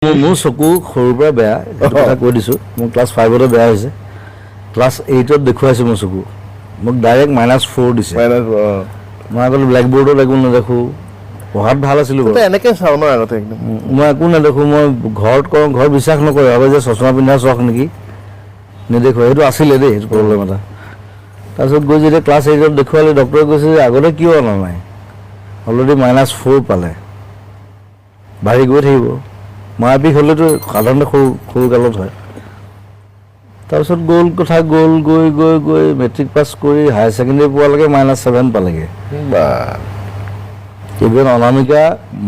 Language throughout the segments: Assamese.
মোৰ চকু সৰুৰ পৰা বেয়া, সেইটো কথা কৈ দিছোঁ। মোৰ ক্লাছ 5তে বেয়া হৈছে। ক্লাছ 8ত দেখুৱাইছোঁ মোৰ চকু, মোক ডাইৰেক্ট -4 দিছে। মাইনাছ। মই আগতে ব্লেক বৰ্ডত একো নেদেখোঁ, পঢ়াত ভাল আছিলোঁ বাৰু। এনেকে চাওঁ ন আগতে একদম। মই একো নেদেখোঁ। মই ঘৰত কওঁ, ঘৰত বিশ্বাস নকৰে, ভাবে যে চশমা পিন্ধা চখ নেকি, নেদেখোঁ। সেইটো আছিলে দেই, সেইটো প্ৰব্লেম এটা। তাৰপিছত গৈ যেতিয়া ক্লাছ 8ত দেখুৱালে, ডক্টৰে কৈছে যে আগতে কিয় অনা নাই, অলৰেডি -4 পালে, বাঢ়ি গৈ থাকিব। মাৰ বিষ হ'লেতো সাধাৰণতে সৰু সৰু কালত হয়। তাৰপিছত গ'ল কথা গ'ল, গৈ গৈ গৈ মেট্ৰিক পাছ কৰি হায়াৰ ছেকেণ্ডেৰী পোৱালৈকে -7 পালেগৈ। বা! ইভেন অনামিকা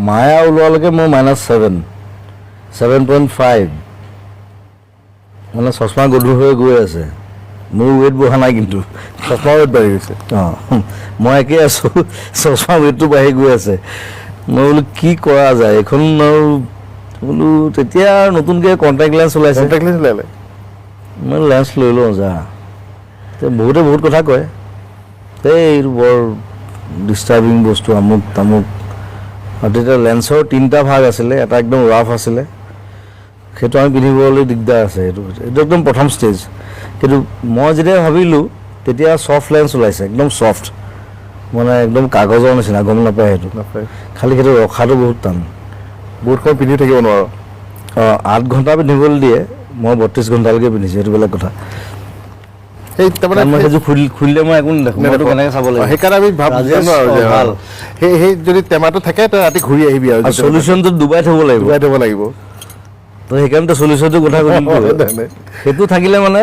মায়া ওলোৱালৈকে মোৰ -7, 7.5, মানে চশমা গধুৰ হৈ গৈ আছে। মোৰ ৱেইট বঢ়া নাই, কিন্তু চশমা ৱেইট বাঢ়ি গৈছে। অঁ, মই একেই আছোঁ, চশমা ৱেইটটো বাঢ়ি গৈ আছে। মই বোলো কি কৰা যায় এইখন আৰু বোলো। তেতিয়া আৰু নতুনকৈ কণ্টেক্ট লেন্স ওলাইছে। কণ্টেক্ট লেন্স ওলালে। মই লেন্স লৈ লওঁ যা। তে বহুতে বহুত কথা কয়, এই এইটো বৰ ডিষ্টাৰ্বিং বস্তু, আমুক তামুক। আৰু তেতিয়া লেন্সৰ তিনিটা ভাগ আছিলে। এটা একদম ৰাফ আছিলে, সেইটো আমি পিন্ধিবলৈ দিগদাৰ আছে। এইটো একদম প্ৰথম ষ্টেজ। কিন্তু মই যেতিয়া ভাবিলোঁ, তেতিয়া ছফ্ট লেন্স ওলাইছে, একদম ছফ্ট, মানে একদম কাগজৰ নিচিনা, গম নাপায় সেইটো। নাপায়। খালি সেইটো ৰখাটো বহুত টান। বহুত সময় পিন্ধি থাকিব নোৱাৰ। অঁ, 8 ঘণ্টা পিন্ধিবলৈ দিয়ে, মই 32 ঘণ্টালৈকে পিন্ধিছোঁ, সেইটো বেলেগ কথা। সেই তাৰমানে কাৰণ মই সেইযোৰ খুলিলে মই একো নেদেখোঁ, মইতো কেনেকৈ চাব লাগিব? সেইকাৰণে আমি ভাব ৰাজেশ, জানো আৰু যে অ, ভাল। সেই সেই যদি টেমাটো থাকে, তই ৰাতি ঘূৰি আহিবি আৰু আৰু চলিউশ্যনটো ডুবাই থ'ব লাগিব। ডুবাই থ'ব লাগিব। তো সেইকাৰণে চলিউশ্যনটোৰ কথা কৈছিলোঁ। নাই। সেইটো থাকিলে মানে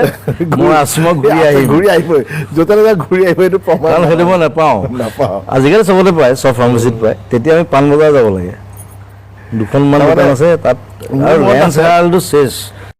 মই আছো, মই ঘূৰি আহিম। ঘূৰি আহিবই, য'তে নাযায় ঘূৰি আহিব, এইটো প্ৰমাণ। কাৰণ সেইটো মই নাপাওঁ। নাপাওঁ। আজিকালি চবতে পায়, চব ফাৰ্মাচীত পায়। তেতিয়া আমি পাণবজাৰ যাব লাগে, দুখনমান তাৰমানে দোকান আছে তাত। মোৰ আৰু মনত লেন্স আছে। হেৰালটো চেচ।